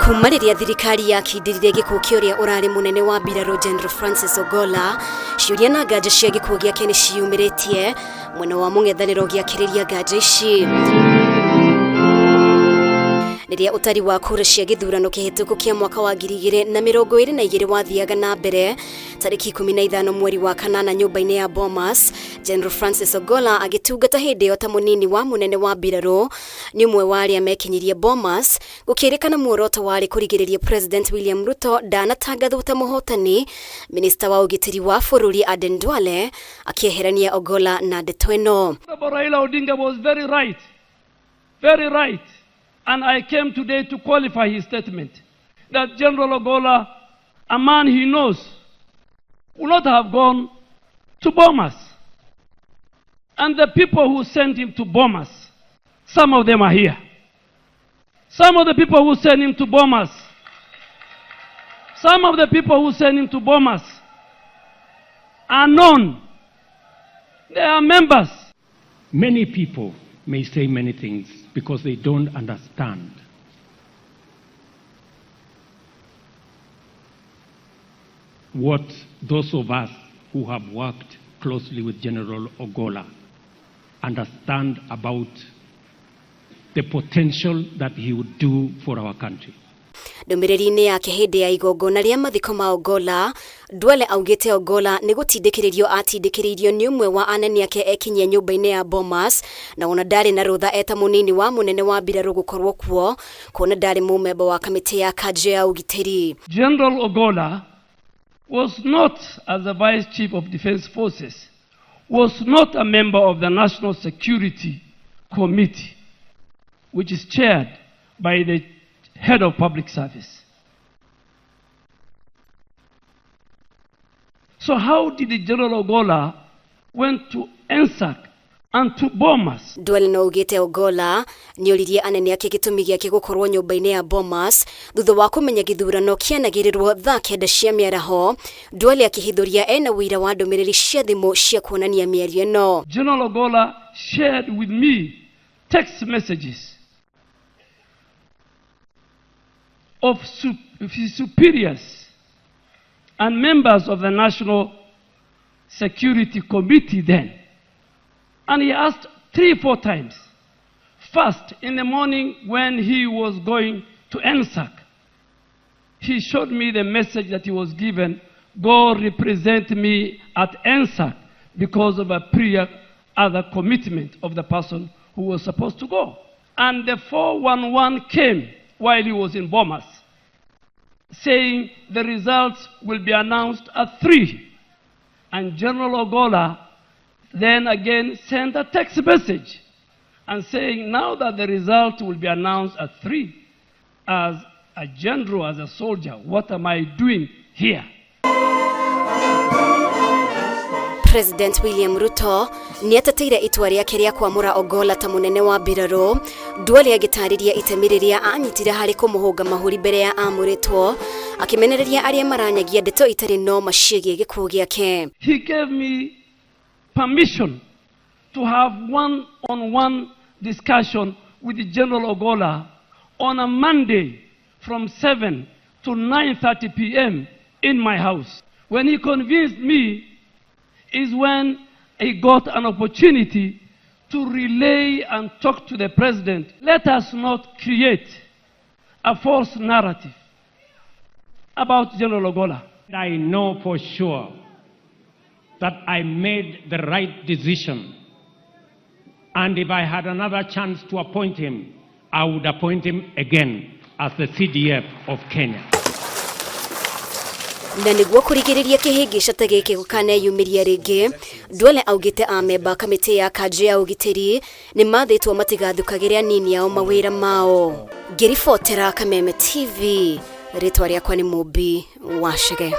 Kuma rĩrĩa thirikari yakindĩrire gĩkuũ kĩa ũrĩa ũrarĩ mũnene wa mbirarũ General Francis Ogolla, ciũria na nganja cia gĩkuũ gĩake nĩ ciyumĩrĩtie mwena wa mũng'ethanĩro ũgĩakĩrĩria nganja ici. Rĩrĩa ũtari wa kura cia gĩthurano kĩhĩtũku kĩa mwaka wa 2022 wathiaga na mbere tarĩki 15 mweri wa kanana nyũmba-inĩ ya Bomas, General Francis Ogolla agĩtungata hĩndĩ ĩyo ta mũnini wa mũnene wa mbirarũ nĩ ũmwe wa arĩa mekinyirie Bomas, gũkĩrĩkana muoroto warĩ kũrigĩrĩria President William Ruto ndanatangathwo ta mũhotani. Minista wa ũgitĩri wa bũrũri Aden Duale akĩeherania Ogolla na ndeto ĩno. Raila Odinga was very right, very right. And I came today to qualify his statement that General Ogolla, a man he knows, would not have gone to Bomas. And the people who sent him to Bomas, some of them are here. Some of the people who sent him to Bomas, some of the people who sent him to Bomas are known. They are members. Many people may say many things because they don't understand what those of us who have worked closely with General Ogolla understand about the potential that he would do for our country. Ndũmĩrĩri-inĩ yake hĩndĩ ya igongona rĩa mathiko ma Ogolla, Duale augĩte Ogolla nĩ gũtindĩkĩrĩrio atindĩkĩrĩirio nĩ ũmwe wa anene ake ekinyia nyũmba-inĩ ya Bomas, na ona ndarĩ na rũtha eta mũnini wa mũnene wa mbirarũ gũkorwo kuo, kuona ndarĩ mũmemba wa kamĩtĩ ya kanjũ ya ũgitĩri. General Ogolla was not, as the Vice Chief of Defense Forces, was not a member of the National Security Committee, which is chaired by the head of public service. So how did the General Ogolla went to NSAC and to Bomas? Duale no augĩte Ogolla nĩoririe anene ake gĩtũmi gĩake gũkorwo nyũmba-inĩ ya Bomas thutha wa kũmenya gĩthurano kĩanagĩrĩrwo thaa 9 cia mĩaraho. Duale akĩhithũria ena ũira wa ndũmĩrĩri cia thimũ cia kuonania mĩario ĩno. General Ogolla shared with me text messages of his superiors and members of the National Security Committee then. And he asked 3-4 times. First, in the morning when he was going to NSAC, he showed me the message that he was given, go represent me at NSAC because of a prior other commitment of the person who was supposed to go. And the 411 came while he was in Bomas, saying the results will be announced at 3. And General Ogolla then again sent a text message and saying now that the result will be announced at 3, as a general, as a soldier, what am I doing here? President William Ruto nĩateteire itua rĩake rĩa kwamũra Ogolla ta mũnene wa mbirarũ. Duale agĩtarĩria itemi rĩrĩa anyitire harĩ kũmũhũnga mahũri mbere ya amũrĩtwo, akĩmenereria arĩa maranyagia ndeto itarĩ noma ciĩgiĩ gĩkuũ gĩake. He gave me permission to have one-on-one discussion with General Ogolla on a Monday from 7 to 9:30 p.m. in my house. When he convinced me is when he got an opportunity to relay and talk to the president. Let us not create a false narrative about General Ogolla. I know for sure that I made the right decision. And if I had another chance to appoint him, I would appoint him again as the CDF of Kenya. Na nĩguo kũrigĩrĩria kĩhĩngĩca ta gĩkĩ gũkaneyumĩria rĩngĩ, Duale augĩte amemba kamĩtĩ ya kanjũ ya ũgitĩri nĩ mathĩtwo matigathukagĩre anini ao mawĩra mao. Ngĩribotera Kameme TV, rĩtwa rĩakwa nĩ Mũmbi wa Chege.